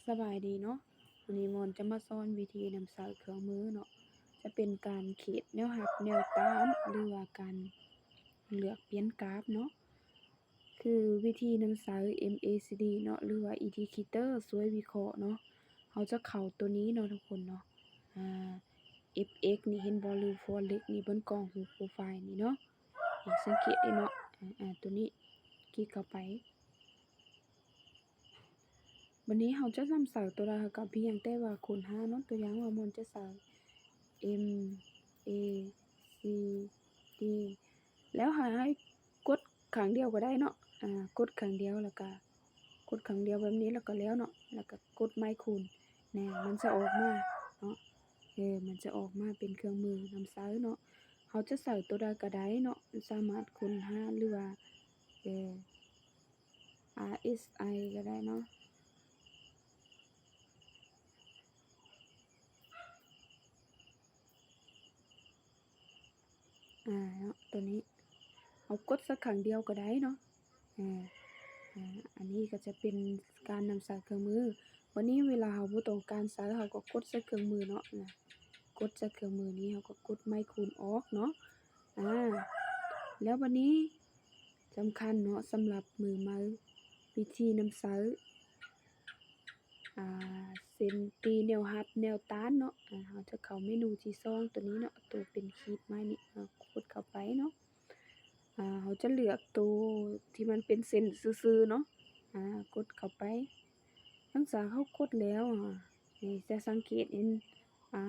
ສະບາຍດີເນາະ, ມື້ນີ້ມອນຈະມາສອນວິທີນຳໃຊ້ເຄື່ອງມືເນາະ, ຈະເປັນການຂີດແນວຮັບແນວຕ້ານ ຫຼືວ່າການເລືອກປ່ຽນກາບເນາະ. ຄືວິທີນຳໃຊ້ MACD ເນາະ ຫຼືວ່າ Indicator ຊ່ວຍວິເຄາະເນາະ. ເຮົາຈະເຂົ້າໂຕນີ້ເນາະທຸກຄົນເນາະ, ອາ FX ນີ້ເຫັນບໍ່ ຫຼື Forex ນີ້ ເບິ່ງກ້ອງຮູບໂປຣໄຟລ໌ນີ້ເນາະ, ສັງເກດເດ້ເນາະ, ອາ ອາ ໂຕນີ້ ຄລິກເຂົ້າໄປ. ບັດນີ້ເຮົາຈະນຳໃຊ້ໂຕໃດ ເຮົາກໍພຽງແຕ່ວ່າຄົ້ນຫາເນາະ, ຕົວຢ່າງວ່າມອນຈະໃສ່ M A C D ແລ້ວໃຫ້ ໃຫ້ກົດຄັ້ງດຽວກໍໄດ້ເນາະ, ອາ ກົດຄັ້ງດຽວ ແລ້ວກໍກົດຄັ້ງດຽວແບບນີ້ ແລ້ວກໍແລ້ວເນາະ, ແລ້ວກໍກົດໄມ້ຄູນ ແນ່ ມັນຈະອອກມາເນາະ, ເອີ ມັນຈະອອກມາເປັນເຄື່ອງມືນຳໃຊ້ເນາະ. ເຮົາຈະໃສ່ໂຕໃດກໍໄດ້ເນາະ, ສາມາດຄົ້ນຫາ ຫຼືວ່າ ເອີ RSI ກໍໄດ້ເນາະ. ອາ ເນາະ ໂຕນີ້ ເຮົາກົດສັກຄັ້ງດຽວກໍໄດ້ເນາະ. ອາ ອາ ອັນນີ້ກໍຈະເປັນການນຳໃຊ້ເຄື່ອງມື. ບັດນີ້ເວລາເຮົາບໍ່ຕ້ອງການໃຊ້ ເຮົາກໍກົດໃສ່ເຄື່ອງມືເນາະ, ນະ ກົດໃສ່ເຄື່ອງມືນີ້ ເຮົາກໍກົດໄມ້ຄູນອອກເນາະ. ອາ ແລ້ວບັດນີ້ ສຳຄັນເນາະ ສຳລັບມືໃໝ່ ວິທີນຳໃຊ້ ອາ ເສັ້ນຕີແນວຮັບແນວຕ້ານເນາະ. ອາ ເຮົາຈະເຂົ້າເມນູທີສອງ ໂຕນີ້ເນາະ, ໂຕເປັນຂີດໄມ້ນີ້ ເຮົາກົດເຂົ້າໄປເນາະ. ອາ ເຮົາຈະເລືອກໂຕທີ່ມັນເປັນເສັ້ນຊື່ໆເນາະ, ອາ ກົດເຂົ້າໄປ. ຫຼັງຈາກເຮົາກົດແລ້ວ ອາ ນີ້ຈະສັງເກດເຫັນ ອາ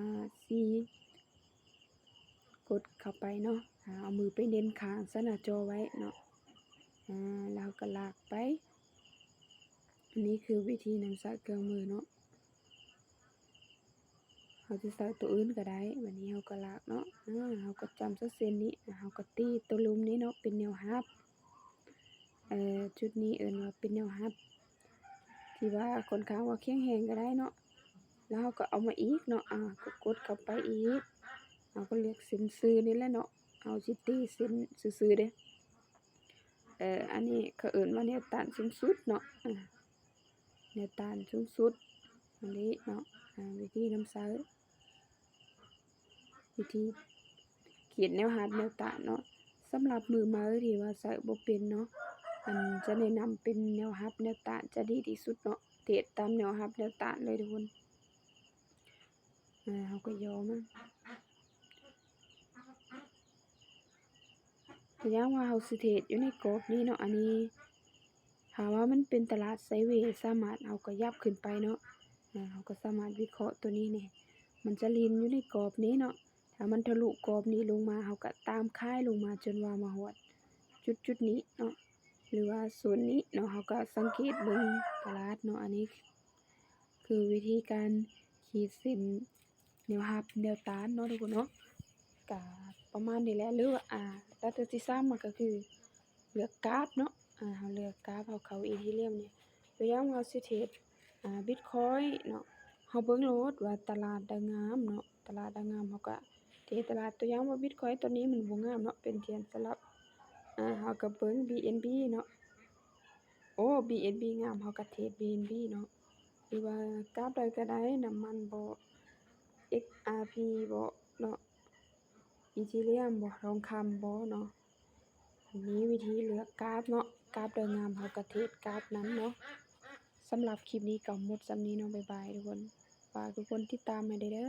ສີ ກົດເຂົ້າໄປເນາະ, ອາ ເອົາມືໄປເນັ້ນຂ້າງໃສ່ໜ້າຈໍໄວ້ເນາະ, ອາ ແລ້ວເຮົາກໍລາກໄປ. ອັນນີ້ຄືວິທີນຳໃຊ້ເຄື່ອງມືເນາະ, ເຮົາຊິໃຊ້ໂຕອື່ນກໍໄດ້. ບັດນີ້ເຮົາກໍລາກເນາະ, ອາ ເຮົາກໍຈ້ຳໃສ່ເສັ້ນນີ້, ເຮົາກໍຕີໂຕລຸ່ມນີ້ເນາະ ເປັນແນວຮັບ. ເອີ ຈຸດນີ້ເອີ້ນວ່າເປັນແນວຮັບ ທີ່ວ່າຂ້ອນຂ້າງວ່າແຂງແຮງກໍໄດ້ເນາະ. ແລ້ວເຮົາກໍເອົາມາອີກເນາະ, ອາ ກໍກົດເຂົ້າໄປອີກ, ເຮົາກໍເລືອກເສັ້ນຊື່ນີ້ແຫຼະເນາະ, ເຮົາຊິຕີເສັ້ນຊື່ໆເດ້. ເອີ ອັນນີ້ເຂົາເອີ້ນວ່າແນວຕ້ານສູງສຸດເນາະ, ອາ ແນວຕ້ານສູງສຸດ ອັນນີ້ເນາະ. ອາ ວິທີນຳໃຊ້ ວິທີຂີດແນວຮັບແນວຕ້ານເນາະ. ສຳລັບມືໃໝ່ທີ່ວ່າໃຊ້ບໍ່ເປັນເນາະ, ອັນຈະແນະນຳເປັນແນວຮັບແນວຕ້ານຈະດີທີ່ສຸດເນາະ, ເທຣດຕາມແນວຮັບແນວຕ້ານເລີຍທຸກຄົນ. ອາ ເຮົາກໍຍໍມາ ຕົວຢ່າງວ່າເຮົາຊິເທຣດຢູ່ໃນກອບນີ້ເນາະ, ອັນນີ້ຖ້າວ່າມັນເປັນຕະຫຼາດໄຊເວ ສາມາດ ເຮົາກໍຫຍັບຂຶ້ນໄປເນາະ, ອາ ເຮົາກໍສາມາດວິເຄາະຕົວນີ້ແນ່, ມັນຈະຫຼິ້ນຢູ່ໃນກອບນີ້ເນາະ. ຖ້າມັນທະລຸກອບນີ້ລົງມາ ເຮົາກໍຕາມຂາຍລົງມາຈົນວ່າມາຮອດຈຸດໆນີ້ເນາະ ຫຼືວ່າໂຊນນີ້ເນາະ, ເຮົາກໍສັງເກດເບິ່ງຕະຫຼາດເນາະ. ອັນນີ້ຄືວິທີການຂີດເສັ້ນ ແນວຮັບແນວຕ້ານເນາະທຸກຄົນເນາະ. ກະປະມານນີ້ແຫຼະ ຫຼືວ່າ ອາ ແລ້ວແຕ່ຊິສ້າງມາກໍຄືເລືອກກາບເນາະ, ອາ ເຮົາເລືອກກາບ ເຮົາເຂົ້າອີທີເຣຍມນີ້. ຕົວຢ່າງວ່າເຮົາຊິເທຣດ ອາ ບິດຄອຍເນາະ, ເຮົາເບິ່ງໂລດວ່າຕະຫຼາດໃດງາມເນາະ, ຕະຫຼາດໃດງາມ ເຮົາກໍເທຣດຕະຫຼາດ. ຕົວຢ່າງວ່າບິດຄອຍຕອນນີ້ມັນບໍ່ງາມເນາະ ເປັນທຽນສະຫຼັບ, ອາ ເຮົາກໍເບິ່ງບີເອັນບີເນາະ. ໂອ້ ບີເອັນບີງາມ ເຮົາກໍເທຣດບີເອັນບີເນາະ, ຫຼືວ່າກາບໃດກໍໄດ້ ນ້ຳມັນບໍ ເອັກອາພີບໍເນາະ, ອີທີເຣຍມບໍ ທອງຄຳບໍເນາະ. ມີວິທີເລືອກກາບເນາະ, ກາບໃດງາມ ເຮົາກໍເທຣດກາບນັ້ນເນາະ. ສຳລັບຄລິບນີ້ກໍໝົດສ່ຳນີ້ເນາະ, ບາຍບາຍທຸກຄົນ, ຝາກທຸກຄົນຕິດຕາມໃຫ້ແດ່ເດີ.